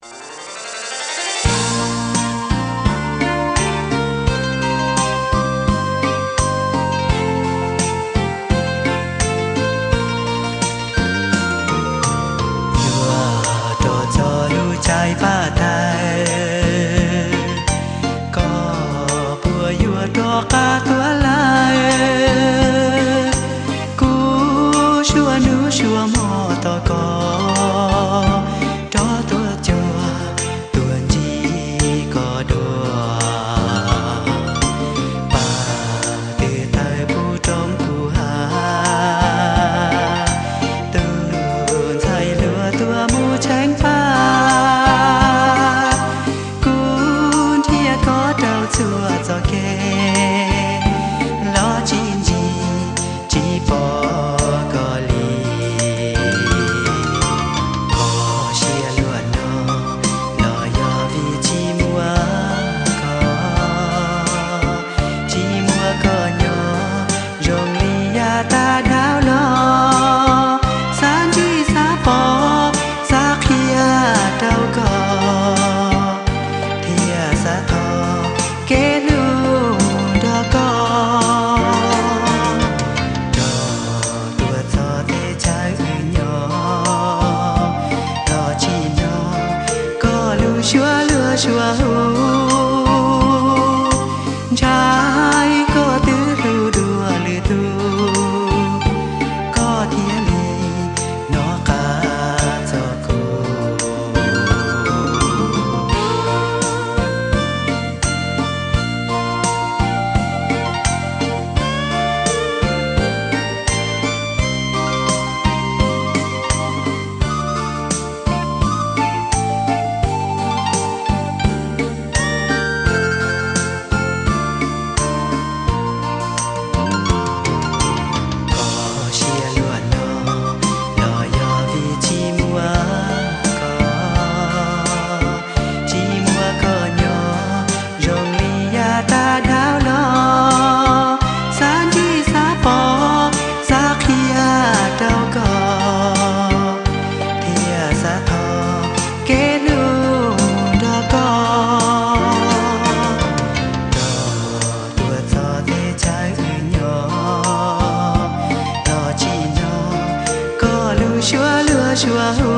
Yuav rov txog lub caij pab tawg, koj puas yuav rov qab tuaj lawm? Kuv suav hnub suav hmo tos koj rov tuaj cuag, tuaj ntsib koj dua. Pab twb tawg puv roob puv hav, tus ntxhais hluas tuaj mus tsheej pab. Kuv nrhiav koj rau txhua txoj kev los tsis ncig, tsis pom koj li. Koj siab luaj no los yog vim tsis muaj koj, tsis muaj koj nyob zoo li yav tag dhau los. Xav ntsib xav pom xav qhia rau koj, thiaj xav thov kev hlub nrog koj. Rov tuaj txog teb chaws wb nyob, los tsis nyob koj lub suab luag suab hu. Ntshai koj twb hlub dua lwm tus, koj thiaj li nov qab txog kuv. Koj siab luaj no los yog vim tsis muaj koj, tsis muaj koj nyob zoo li yav tag dhau los. Xav ntsib xav pom xav qhia rau koj, thiaj xav thov kev hlub nrog koj. Rov tuaj txog teb chaws wb nyob, los tsis nyob koj lub suab luag suab hu.